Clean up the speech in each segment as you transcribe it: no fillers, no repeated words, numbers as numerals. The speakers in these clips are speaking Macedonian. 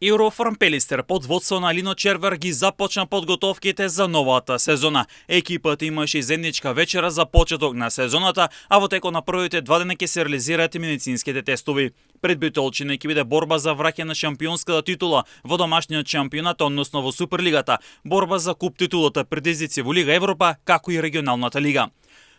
Eurofarm Пелистер под водство на Лино Червар ги започна подготовките за новата сезона. Екипата имаше заедничка вечера за почеток на сезоната, а во текот на првите 2 дена ќе се реализираат медицинските тестови. Пред битолчина ќе биде борба за враќање на шампионската титула во домашниот шампионат, односно во Суперлигата, борба за куп титулата, предизвици во Лига Европа, како и регионалната лига.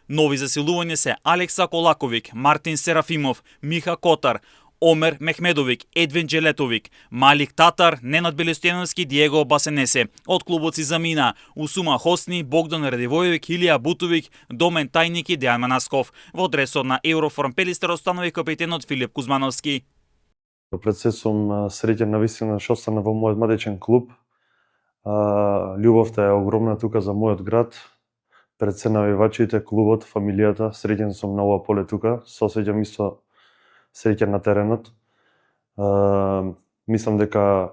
Нови засилувања се Алекса Колаковик, Мартин Серафимов, Миха Котар, Омер Мехмедовик, Едвин Джелетовик, Малик Татар, Ненад Белостојановски, Диего Басенесе. Од клубот си замина Усума Хосни, Богдан Радивојевик, Илија Бутовик, Домен Тајник и Дејан Манасков. Во дресот на Eurofarm Пелистер останува и капитенот Филип Кузмановски. Пред се сум среќен навистина што остана во мојот матичен клуб. Љубовта е огромна тука за мојот град. Пред се навивачите, клубот, фамилијата, среќен сум на ова поле тука. Се осеќам исто среќен на теренот. Мислам дека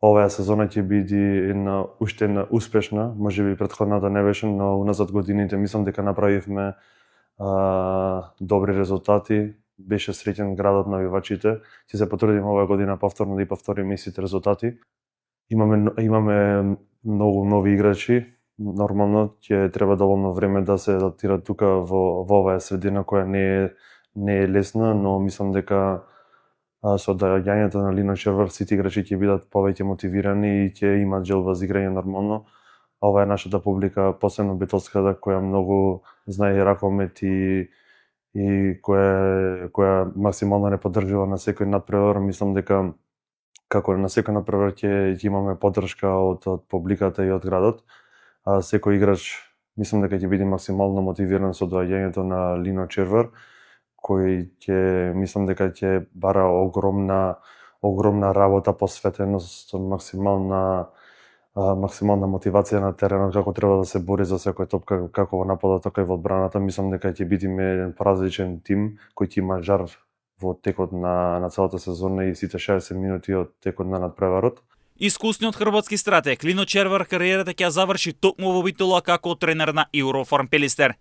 оваа сезона ќе биде уште една успешна, можеби претходната не беше, но уназад годините мислам дека направивме добри резултати. Беше среќен градот навивачите. Ќе се потрудиме оваа година повторно да повториме истите резултати. Имаме многу нови играчи. Нормално ќе треба доволно време да се адаптираат тука во оваа средина која не е лесна, но мислам дека со доаѓањето на Лино Червар сите играчи ќе бидат повеќе мотивирани и ќе имаат желба за играње нормално. Ова е нашата публика, посебно битолската, која многу знае ракомет и која максимално не поддржува на секој надпревар. Мислам дека како на секој надпревар ќе имаме поддршка од публиката и од градот. Секој играч мислам дека ќе биде максимално мотивиран со доаѓањето на Лино Червар, кој мислам дека ќе бара огромна работа, посветеност, максимална мотивација на теренот, како треба да се бори за секој топка, како во нападот, така и во одбраната. Мислам дека ќе бидеме еден поразличен тим кој ќе има жар во текот на целата сезона и сите 60 минути од текот на надпреварот. Искусниот хрватски стратег Лино Червар кариерата ќе заврши токму во Битола како тренер на Eurofarm Пелистер.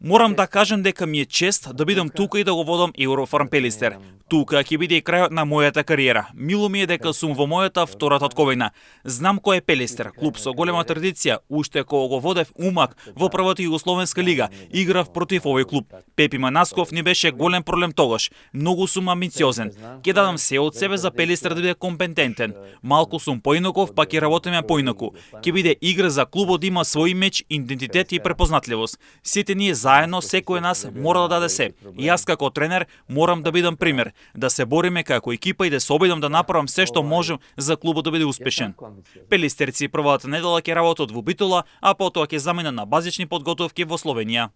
Морам да кажам дека ми е чест да бидам тука и да го водам Eurofarm Пелистер. Тука ќе биде и крајот на мојата кариера. Мило ми е дека сум во мојата втора татковина. Знам кој е Пелистер, клуб со голема традиција. Уште кога го водев Умак во првата југословенска лига, играв против овој клуб. Пепи Манасков не беше голем проблем тогаш. Многу сум амбициозен. Ќе дадам се од себе за Пелистер да биде компетентен. Малку сум поинаков, па ќе работиме поинаку. Ќе биде игра за клубот да има свој меч, идентитет и препознатливост. Сите ние заедно, секој нас мора да даде се. И јас како тренер морам да бидам пример, да се бориме како екипа и да се обидам да направам се што можам за клубот да биде успешен. Пелистерци првата недела ќе работат во Битола, а потоа ќе заминат на базични подготовки во Словенија.